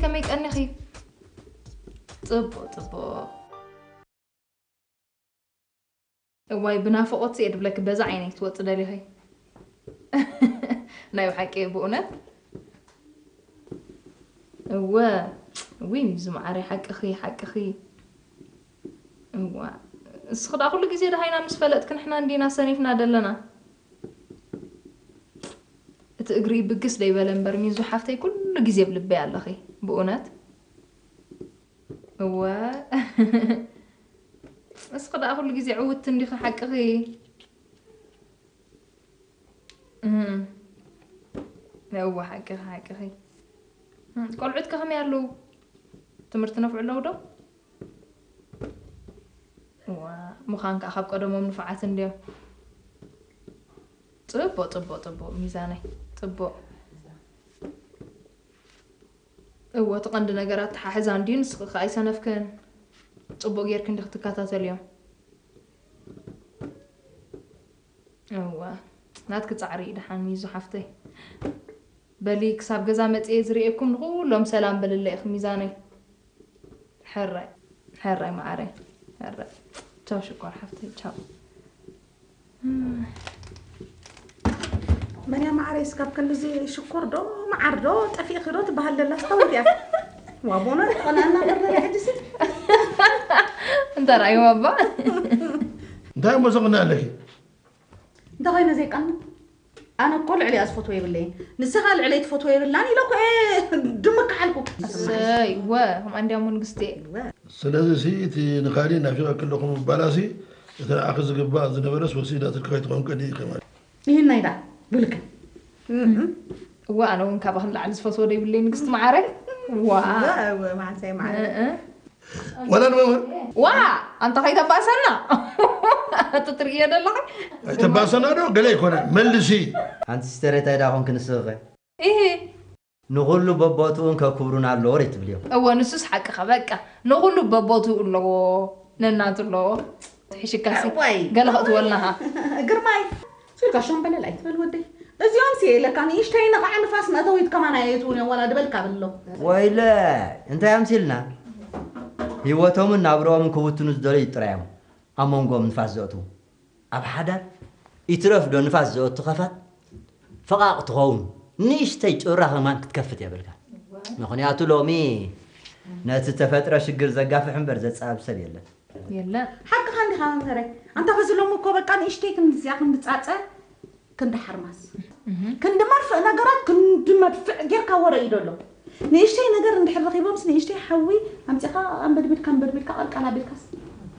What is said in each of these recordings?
ከመይ ቀኒኺ? ጽቡቕ፣ ጽቡቕ። እዋይ፣ ብናፍቖት እየ ድብለኪ፣ በዛ ዓይነይ ክትወጺ ደሊኺ። ናይ ብሓቂ ብእውነት። እወ፣ ውይ፣ ዝመዓረይ፣ ሓቅኺ፣ ሓቅኺ። እዋ፣ እስኺ ደኣ ኩሉ ግዜ ደሃይና ምስ ፈለጥኪ ንሕና እንዲና ሰኒፍና ደለና። እቲ እግሪ ብግስ ደይበለ እምበር፣ ሚዙ ሓፍተይ፣ ኩሉ ግዜ ኣብ ልበይ ኣለኺ፣ ብእውነት። እወ። እስኺ ደኣ ኩሉ ግዜ ዕውትቲ እንዲኺ፣ ሓቅኺ። እህ። እወ፣ ሓቅኺ፣ ሓቅኺ። እም፣ ቆልዑት ከ ከመይ ኣለዉ? ትምህርቲ ነፍዑ ኣለዉ ዶ? እዋ፣ ምዃን ከኣ ካብ ቀደሞም ንፉዓት እንድዮም። ጽቡቕ፣ ጽቡቕ፣ ጽቡቕ፣ ሚዛነይ። ጽቡቕ። እወ፣ እቲ ቀንዲ ነገር ኣተሓሕዛ እንድዩ፣ ንስኺ ከኣ ኣይሰነፍክን። ጽቡቕ ጌርኪ እንዲኺ ትከታተልዮ። እወ፣ ናትኪ ጻዕሪ እዩ ደሓን ሚዙ ሓፍተይ። በሊ ክሳብ ገዛ መጽየ ዝርእየኩም ንኹሎም ሰላም በልለይ ኢኺ ሚዛነይ። ሕራይ፣ ሕራይ መዓረይ፣ ሕራይ። ቻው ሽኮር ሓፍተይ፣ ቻው። መን እያ መዓረይ እስካብ ክንድዚ ሽኮር ዶ መዓር ዶ ጠፊእኺ ዶ ትበሃል ዘላ ስታወት እያ። ዋቦና ተቐናና በርበረ ሕጂ ሲ። እንተ ረኣይዋ እባ። እንታይ እሞ ዘቕንእ ኣለኪ? እንታይ ኮይነ ዘይቀንእ? ኣነ እኮ ልዕሊኣ ዝፈትዎ የብለይን። ንስኻ ልዕለይ ትፈትዎ የብላን ኢለ እኮ እየ ድምክ ሓልኩ። እሰይ፣ ወ፣ ከምኣ እንድያ እሞ ንግስቲ። እወ። ስለዚ ሲ እቲ ንኻልእ ናፊቐኪ ኣለኹ ምባላ ሲ፣ እቲ ንዓኺ ዝግባእ ዝነበረስ ወሲዳትልኪ ከይትኸውን ቀኒእ ኢኺ ማለት። ይህናይ ደኣ፣ ብልካ። እዋ፣ ኣነ እውን ካባኺ ንላዕሊ ዝፈትዎ ዶ ይብለይ ንግስቲ መዓረይ? ዋ። እወ፣ እወ፣ መዓሰይ መዓረይ። እ፣ እ። ዋላ ንመምህር? ዋ፣ ኣንታ ከይተባእሰና። እቲ ትርእዮ ዘለኻ? ኣይተባእሰና ዶ? ገለ ኣይኮነ። መልሲ። ሓንቲ ሲስተር እንታይ ደኣ ኾንኪ ንስኺ ኸ? ኢሂ። ንኹሉ በቦትኡን ከክብሩን ኣለዎ ዶ ትብልዮ? እወ፣ ንሱስ ሓቅኻ፣ በቃ። ንኹሉ በቦትኡ ኣለዎ፣ ነናቱ ኣለዎ። ትሕሽካሲ፣ እዋይ። ገለ ከእትወልናኻ። ግርማይ፣ ስልካ ሸምበለል ኣይትበል ወደይ። እዚኦም ሲ ኢለካ፣ ንእሽተይ ነቓዕ ንፋስ መእተዊት ከማን ኣየእትውን እዮም፣ ዋላ ድበልካ በሎ። ወይለ፣ እንታይ ኣምሲልና? ህይወቶምን ናብርኦምን ክብትኑ ዝደለዩ ጥራይ እዮም ኣብ መንጎኦም ንፋስ ዘእትዉ። ኣብ ሓዳር ይትረፍ ዶ ንፋስ ዘእቱ ኸፋት ፈቓቕ ትኸውን ንእሽተይ ጩራ ከማን ክትከፍት የብልካ። ምኽንያቱ ሎሚ ነቲ ተፈጥረ ሽግር ዘጋፍሕ እምበር ዘጻብብ ሰብ የለን። የለን። ሓቅኻ እንዲኻ መምህረይ። ኣንታ በዚ ሎሚ እኮ በቃ ንእሽተይ ክንዲ እዚኣ ክንዲ ጻጸ ክንዲ ሓርማዝ። እህ። ክንዲ መርፍእ ነገራት ክንዲ መድፍዕ ጌርካ ወረ እዩ ደሎ። ንእሽተይ ነገር እንድሕር ረኺቦምስ ንእሽተይ ሓዊ ኣምጺኻ ኣንበድቢድካ ኣንበድቢድካ ቀልቃል ኣቢልካስ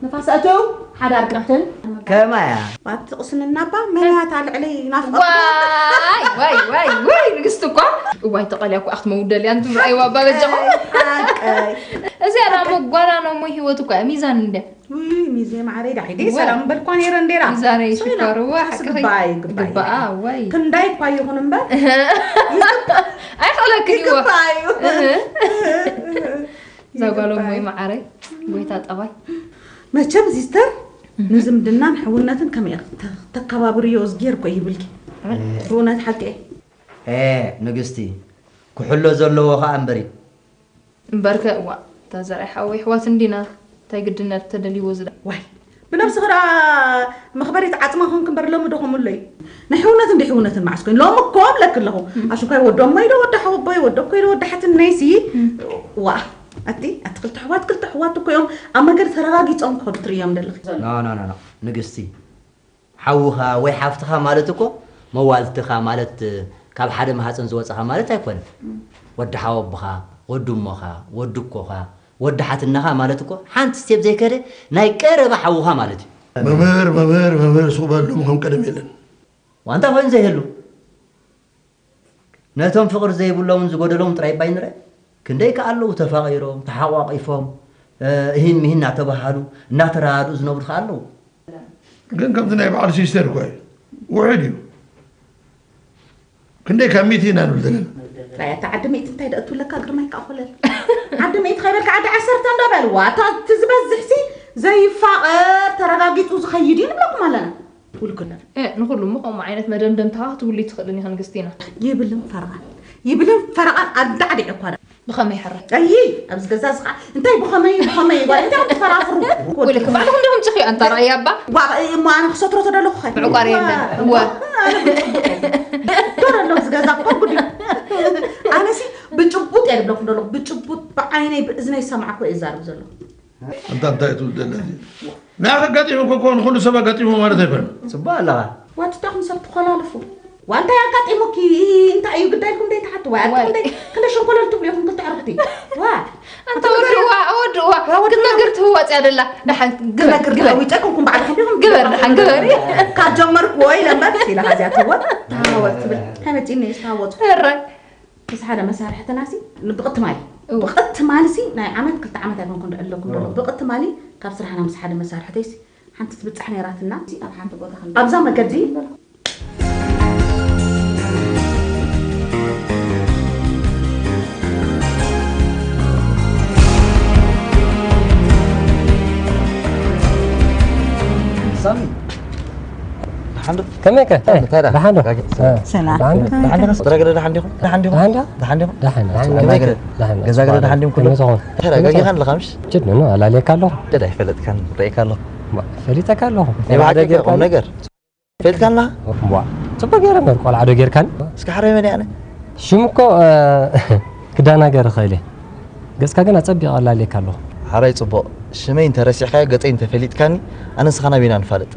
ንፋስ ኣእትው ሓዳር ቅትን። ከማያ። ኣቲ ቁስንና እባ መን እያ እታ ልዕለይ ናፍቆት? ዋይ፣ ዋይ፣ ዋይ፣ ዋይ፣ ንግስቲ እኳ። እዋይ፣ ተቐልያ እኮ ኣኽትመ ውደል እያ፣ እንትብሉ ኣይዋ፣ ኣባ በጃኹም። ሓቀይ። እዚኣ ዳሞ ጓና ነው እሞ ህይወት እኳ እያ፣ ሚዛን እንድያ። ውይ፣ ሚዜ ማዕረይ፣ ዳሒደይ እወ። ሰላም በልኳ ነይረ እንዴራ። ሚዛነይ ስኺ ኢላ። ሽኮር፣ እዋ፣ ስኺ ሓቅኺ። ግባይ፣ ግባይ። ግባኣ፣ ወይ። ክንዳይ እኳ ይኹን እምበር። ኣይኽእለክን እዩ። ይግባእ እዩ። እህ። እዛ ጓሎም ይግባእ ወይ እዩ። መዓረይ፣ ጎይታ ጠባይ። መቸም ሲስተር፣ እህ። ንዝምድናን ሕውነትን ከመይ ኢኺ ተ-፣ ተከባብርዮ ዝጌር እኮ ይብልኪ። እህ። ብእውነት ሓቂ እየ። ኤ፣ ንግስቲ፣ ክሕሎ ዘለዎ ኸኣ እምበሪ። እምበርከ፣ እዋ፣ እታ ዘርኣይ ሓወይ ኣሕዋት እንዲና፣ እንታይ ግድነት ተደልይዎ ዝዳ-? ዋይ፣ ብነብስኺ ደኣ መኽበሪት ዓጽማ ኾንኪ እምበር፣ ሎሚ ዶ ከምኡ ኣሎ እዩ? ናይ ሕውነትን ደይ ሕውነትን መዓስ ኮይኑ? ሎሚ እኮ እብለኪ ኣለኹ። እም። ኣሽኳይ ወዲ ኣሞይ ዶ ወዲ ሓወቦይ፣ ወዲ ኣኮይ ዶ ወዲ ሓትነይሲ፣ እም። ዋ፣ ኣቲ፣ ኣቲ ክልተ ኣሕዋት፣ ክልተ ኣሕዋት እኮ እዮም ኣብ መገዲ ተረጋጊጾም ክኸዱ ትርእዮም ዘለኺ። ኖ፣ ኖ፣ ኖ፣ ኖ፣ ንግስቲ። ሓውኻ ወይ ሓፍትኻ ማለት እኮ መዋልድትኻ ማለት ካብ ሓደ ማህፀን ዝወፀኻ ማለት ኣይኮነን። ወዲ ሓወቦኻ፣ ወዲ እሞኻ፣ ወዲ ኣኮኻ፣ ወዲ ሓትነኻ ማለት እኮ ሓንቲ ስቴፕ ዘይከደ ናይ ቀረባ ሓውኻ ማለት እዩ። መምህር፣ መምህር፣ መምህር፣ ሱቕ በል፣ ሎሚ ከም ቀደም የለን። ዋንታ ኮይኑ ዘይህሉ። ነቶም ፍቕሪ ዘይብሎምን ዝጎደሎምን ጥራይ እባ ይንረ። ክንደይ ከ ኣለዉ ተፋቒሮም፣ ተሓቋቒፎም፣ እ፣ እሂን ምሂን እናተባሃሉ፣ እናተረዳድኡ ዝነብሩ ከ ኣለዉ። ግን ከምዚ ናይ በዓል ሲስተር እኮ እዩ። ውሑድ እዩ። ክንደይ ካብ ሚእቲ ኢና ንብል ዘለና። ራይ፣ ኣታ ዓዲ ሚእቲ እንታይ ደእትብለካ ግርማይ ከኣ ኮለል። ዓዲ ሚእቲ ከይበልካ ዓዲ ዓሰርተ እንዶ በል። ዋታ እቲ ዝበዝሕሲ ዘይፋቐር ተረጋጊጹ ዝኸይድ እዩ ንብለኩም ኣለና። ውልክነት። እ፣ ንኹሉ እሞ ከምኡ ዓይነት መደምደምታ ክትብሉ ትኽእልን ኢኻ ንግስቲና። ይብልን ፈረቓን፣ ይብልን ፈረቓን ኣዳዕዲዐ እኳ ደኣ። ብኸመይ ሕራይ? ኣይ ኣብዚ ገዛ እዚ ከዓ እንታይ ብኸመይ ብኸመይ ጓል እንታይ ትፈራፍሩ? ወልክ ባዕልኹም ዲኹም ጽኽዮ ኣንታ ራእያ እባ። ዋ እሞ ኣነ ክሰትሮ ተደለኹ ኸ? ምዕቋር የለን። እወ። ዶር ኣሎ እዚ ገዛ እኮ ጉድ እዩ። ኣነሲ ብጭቡጥ እየ ዝብለኩም ዘለኹ ብጭቡጥ ብዓይነይ ብእዝነይ ዝሰማዕኩ እየ ዝዛረብ ዘለኹ። ኣንታ እንታይ ትብል ዘለ ንዓኻ ኣጋጢሙ እኮ ንኹሉ ሰብ ኣጋጢሙ ማለት ኣይኮነ። ጽቡቅ ኣለኻ። ዋትታኹም ሰብ ትኾላልፉ። ዋንታይ ኣጋጢሙኪ እንታይ እዩ ግዳይኩም ደይ ትሓትዋ ኣቱም ደይ ክንደ ሸንኮለል ትብሉ ኢኹም ክልተ ዕርክቲ። ዋ ኣንታ ወድዋ ወድዋ ክትነግር ትህወጽ እያ ደላ። ደሓን ግበር ክነግር ግበር ተዊጨ ኮንኩም ባዕልኹም ዲኹም ግበር ደሓን ግበር። ካብ ጀመርኩ ወይ ለምበር ኢላ ኻዚያ ትወ ተሃወጽ ትብል። ከመጺኒ ዝተሃወጹ ሕራይ ምስ ሓደ መሳርሕትናሲ ብቕትማሊ ብቕትማልሲ ናይ ዓመት ክልተ ዓመት ኣይኮንኩ ንዕለኩም ደሎ ብቕትማሊ ካብ ስራሕና ምስ ሓደ መሳርሕተይሲ ሓንቲ ትብጻሕ ነይራትና ኣብ ሓንቲ ቦታ ክንደ ኣብዛ መገዲ ሳሚ ደሓን ዶ? ከመይ ከ? እንታይ ደኣ? ደሓን ዶ? ጋጊ? ሰላም ደሓን ዶ? ደሓን ዶ? ጥረ ገለ ደሓን ዲኹም? ደሓን ዲኹም? ደሓን ዶ? ደሓን ዲኹም? ደሓን ደሓን ከመይ ገ- ገዛ ገለ ደሓን ዲኹም ኩሉ? ከመይ ትኾን? ሕረ ጋጊኻ ኣለኻ ምሽ? ችድ ኖ ኣላልየካ ኣለኹ። ደዳ ኣይፈለጥካን ርኤካ ኣለኹ። ባ፣ ፈሊጠካ ኣለኹ። ናይ ብሓቂ ቁም ነገር ፈሊጥካና? ዋ፣ ጽቡቅ ገይረ እምበር ቆልዓ ዶ ጌርካኒ? እስኪ ሓረይ መን እያ ኣነ? ሽም እኮ እ፣ ክዳናገር ይኽእል እየ። ገጽካ ግን ኣጸቢቐ ኣላልየካ ኣለኹ። ሓራይ ጽቡቕ። ሽመይ እንተረሲዕካዮ ገጸይ እንተፈሊጥካኒ ኣነ ንስኻ ናበይና ንፋለጥ?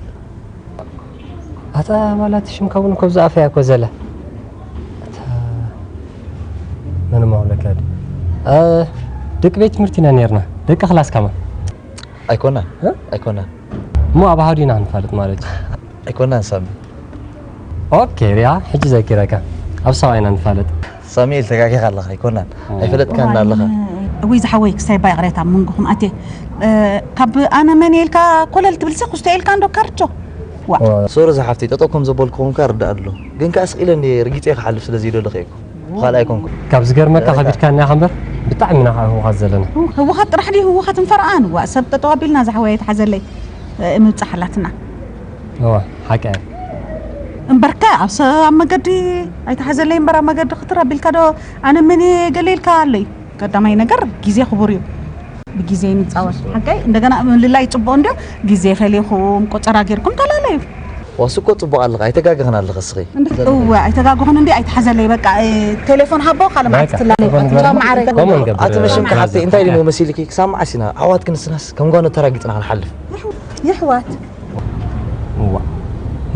ኣታ ዋላ እቲ ሽምካ እውን እኮ ብዛዕባ እያ እኮ ዘላ። ኣታ መን ማውለካ ድዩ? እ፣ ደቂ ቤት ትምህርቲ ኢና ነርና። ደቂ ክላስ ከማን። ኣይኮናን ኣይኮናን። እሞ ኣብ ኣሃዱ ኢና ክንፋለጥ ማለት እዩ። ኣይኮናን ሳሚ። ኦኬ ሪኣ ሕጂ ዘኪረካ። ኣብ ሰብኣይ ኢና ንፋለጥ። ሳሙኤል ተጋጊኻ ኣለኻ ኣይኮናን። ኣይፈለጥካን ኣለኻ። እውይ ዝሓወይ ክሳይ ባ ይቕሬታ ኣብ መንጎኹም ኣትየ ካብ ኣነ መን ኢልካ ኮለል ትብልሲ ኩስቶ ኢልካ እንዶ ካርቾ ዋ ሶሪ ዝሓፍተይ ጠጠው ከም ዘበልኩኹም ከ ርዳእ ኣሎ ግን ከኣ ስቕ ኢለ እንድየ ርጊጸ ክሓልፍ ስለ ዘይደለኹ እየ እኮ ብኻልእ ኣይኮንኩን ካብ ዝገርመካ ከቢድካና ኢኻ እምበር ብጣዕሚ ኢና ከዓ ህውኻት ዘለና። ህወኻት ጥራሕ ድዩ ህወኻትን ፈርቓን ዋእ ሰብ ጠጠው ኣቢልና ዝሓወይ ኣይትሓዘለይ ምብጻሕ ኣላትና እዋ ሓቂ እያ። እምበርከ ኣብ ሰብ ኣብ መገዲ ኣይትሓዘለይ እምበር ኣብ መገዲ ክትር ኣቢልካ ዶ ኣነ መን እየ ገለ ኢልካ ኣሎ እዩ ቀዳማይ ነገር ግዜ ክቡር እዩ ብግዜ ንፃወት ሓቀይ እንደገና ምልላይ ፅቡቅ እንድዮ ግዜ ፈሊኹም ቆፀራ ጌርኩም ተላለዩ ዋሱ እኮ ፅቡቅ ኣለኻ ኣይተጋግኽን ኣለኸ እስኺ እወ ኣይተጋግኹን እንዲ ኣይትሓዘለይ በቃ ቴሌፎን ሃቦ ካልእ መዓልቲ ትላለዩ ማዕረ ኮመን ገብር ኣቲ መሽም ከሓብተይ እንታይ ድሞ መሲልኪ ክሳብ መዓስ ኢና ኣሕዋት ክንስናስ ከም ጓኖት ተራጊፅና ክንሓልፍ የሕዋት እዋ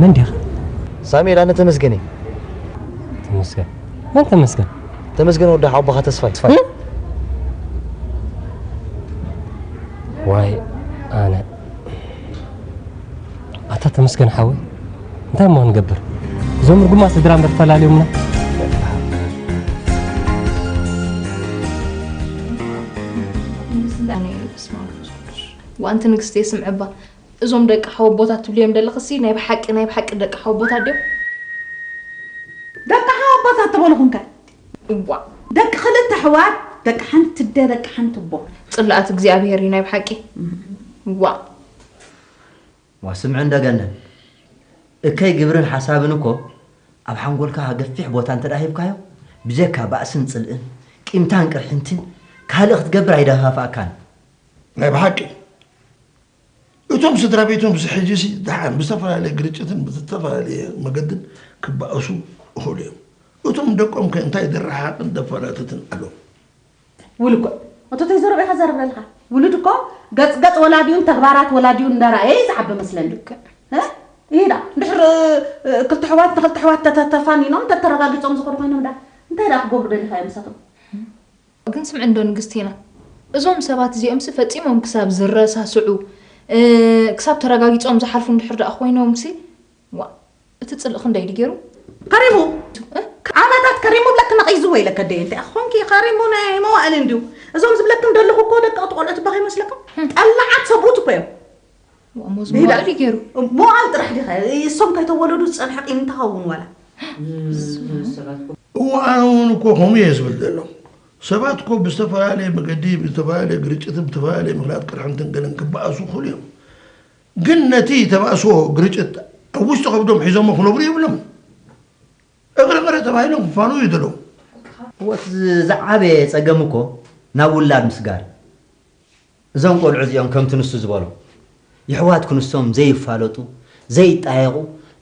መን ዲኻ ሳሙኤል ኣነ ተመስገን እየ ተመስገን መን ተመስገን ተመስገን ወዲ ሓቦኻ ተስፋይ ዋይ ኣነ ኣታ ተመስገን ሓወይ እንታይ እሞ ክንገብር እዞም ርጉማ ስድራ እምበር ፈላልዮምና ዋንቲ ንግስቲ የስምዕባ እዞም ደቂ ሓወቦታት ትብልዮም ዘለኽሲ ናይ ብሓቂ ናይ ብሓቂ ደቂ ሓወቦታት ድዮም? ደቂ ሓወቦታት ተበልኹም ከ? እዋ ደቂ ክልተ ኣሕዋት ደቂ ሓንቲ ኣደ ደቂ ሓንቲ ኣቦ። ጽላኣት እግዚኣብሄር እዩ ናይ ብሓቂ። እዋ። ዋ ስምዒ እንዶ ገነት፣ እከይ ግብርን ሓሳብን እኮ ኣብ ሓንጎልካ ገፊሕ ቦታ እንተ ደኣ ሂብካዮ፣ ብጀካ ባእስን ጽልእን፣ ቂምታን ቅርሕንትን ካልእ ክትገብር ኣይደፋፍኣካን። ናይ ብሓቂ። እቶም ስድራ ቤቶም እዚ ሕጂሲ ደሓን ብዝተፈላለየ ግርጭትን ብዝተፈላለየ መገድን ክበኣሱ ይኽእሉ እዮም። እቶም ደቆም ከ እንታይ ደረሓቕን ደፋላትትን ኣለዎም? ውልኮ እቶ ተይዘረበ ኢኻ ዘረብ ኣለኻ ውሉድ እኮ ገጽ ገጽ ወላዲኡን ተግባራት ወላዲኡን እንዳረኣየ እዩ ዝዓቢ መስለኒ። እ? ይሄዳ እንድሕር ክልተ ኣሕዋት ንክልተ ኣሕዋት ተተፋኒኖም ተተረጋጊጾም ዝኾኑ ኮይኖም ዳ እንታይ ዳ ክገብሩ ደሊኻ እዮም ምሳቶም? ግን ስምዒ እንዶ ንግስቲና እዞም ሰባት እዚኦምሲ ፈጺሞም ክሳብ ዝረሳስዑ ክሳብ ተረጋጊጾም ዝሓልፉ እንድሕር ደኣ ኮይኖምሲ ዋ እቲ ጽልእ ክንደይ ድገሩ ከሪሙ ዓመታት ከሪሙ ብለክ ነቒዝዎ ኢለከ ደየ እንታይ ኮንኪ ከሪሙ ናይ መዋእል እንድዩ እዞም ዝብለክም ዘለኹ እኮ ደቀቕቲ ቆልዑት እባ ከይመስለኩም ጠላዓት ሰብኡት እኮ እዮም ሞዝሞዋእል ይገሩ መዋእል ጥራሕ ዲኸ እሶም ከይተወለዱ ዝጸንሐ ቂም እንተኸውን ዋላ እወ ኣነ እውን እኮ ከምኡ እየ ዝብል ዘሎ ሰባት እኮ ብዝተፈላለየ መገዲ ብዝተፈላለየ ግርጭትን ብዝተፈላለየ ምክንያት ቅርሕንትን ገለን ክበኣሱ ይኽእሉ እዮም ግን ነቲ ተባእስዎ ግርጭት ኣብ ውሽጢ ከብዶም ሒዞሞ ክነብሩ የብሎም እግሪ እግሪ ተባሂሎም ክፋኑ እዩ ዘለዉ እወ፣ እቲ ዝዓበየ ጸገም እኮ ናብ ውላድ ምስጋር። እዞም ቆልዑ እዚኦም ከምቲ ንሱ ዝበሎ፣ የሕዋት ክንሶም ዘይፋለጡ፣ ዘይጣየቑ፣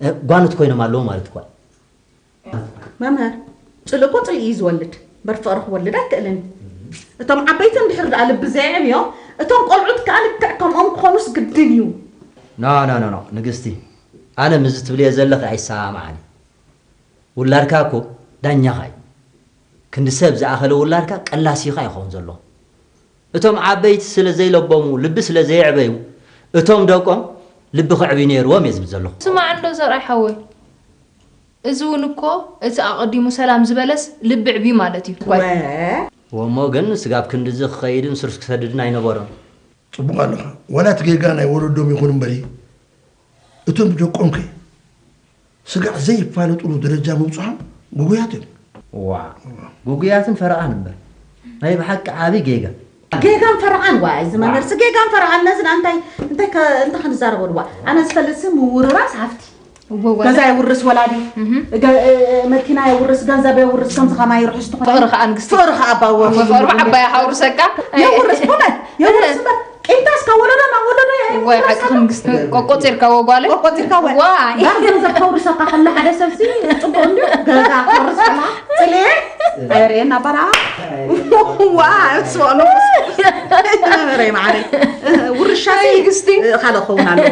እ፣ ጓኖት ኮይኖም ኣለዉ ማለት እኳ እዩ። መምህር፣ ጽልኢ እኮ ጽልኢ እዩ ዝወልድ። እምበር ፍቕሪ ክወልድ ኣይክእልን እዩ። እቶም ዓበይቲ እንድሕር ደኣ ልቢ ዘየዕብዮም፣ እቶም ቆልዑት ከኣ ልክዕ ከምኦም ክኾኑስ ግድን እዩ። ኖ፣ ኖ፣ ኖ፣ ኖ፣ ንግስቲ፣ ኣነ ምስዚ ትብልዮ ዘለኺ ኣይሰማማዕን። ውላድካ እኮ ዳኛኻ እዩ። ክንዲ ሰብ ዝኣኸለ ውላድካ ቀላሲኻ ይኸውን ዘሎ። እቶም ዓበይቲ ስለ ዘይለቦሙ፣ ልቢ ስለ ዘየዕበዩ፣ እቶም ደቆም ልቢ ከዕብዩ ነይርዎም እየ ዝብል ዘለኹ። ስማዕ እንዶ ዘርኣይ ሓወይ፣ እዚ እውን እኮ እቲ ኣቐዲሙ ሰላም ዝበለስ ልቢ ዕብዩ ማለት እዩ። ወ- ወሞ ግን ስጋብ ክንድዚ ክኸይድን ስርስ ክሰድድን ኣይነበሮን። ጽቡቕ ኣለኻ። ዋላ እቲ ጌጋ ናይ ወለዶም ይኹን እምበሪ፣ እቶም ደቆም ከ ስጋዕ ዘይፋለጡሉ ደረጃ ምብጽሖም ግጉያት እዮም። ዋ፣ ግጉያትን ፈረቓን እምበር። ናይ ብሓቂ ዓቢ ጌጋ። ጌጋን ፈረቓን ዋ፣ እዚ መምህርሲ ጌጋን ፈረቓን ነዚ እንታይ እንታይ ከ- እንታይ ክንዛረበሉ ዋ? ኣነ ዝፈልጥሲ ምውርራስ ሃፍቲ። እወ፣ ዋላ- ገዛ የውርስ ወላዲ፣ እህ። ገ- እ- መኪና የውርስ፣ ገንዘብ የውርስ፣ ከምዚ ከማይ ይርሕስ ትኾን። ፍቕሪ ከኣ ንግስቲ። ፍቕሪ ከኣ ኣባወ። እወ፣ ፍቕሪ ከኣ ዓባይ ሓውርሰካ። የውርስ፣ ብእውነት የውርስ እምበር። ቂምታስ ካብ ወለዶ ናብ ወለዶ እየ ወይ ሓቂ ኣይውረስን። ንግስቲ፣ ቆቆጺርካ ወጓለ። ቆቆጺርካ ወ- ዋይ። ዳር ገንዘብ ከውርሰካ ከሎ ሓደ ሰብሲ ጽቡቕ እንድዩ። ገዛ ከውርሰካ ጽልየ። ኣየርእየና ባራ። ዋ፣ እሱ ኣሎ። መምህረይ ማዕረይ። ውርሻ ንግስቲ። ካልእ ክኸውን ኣለዎ።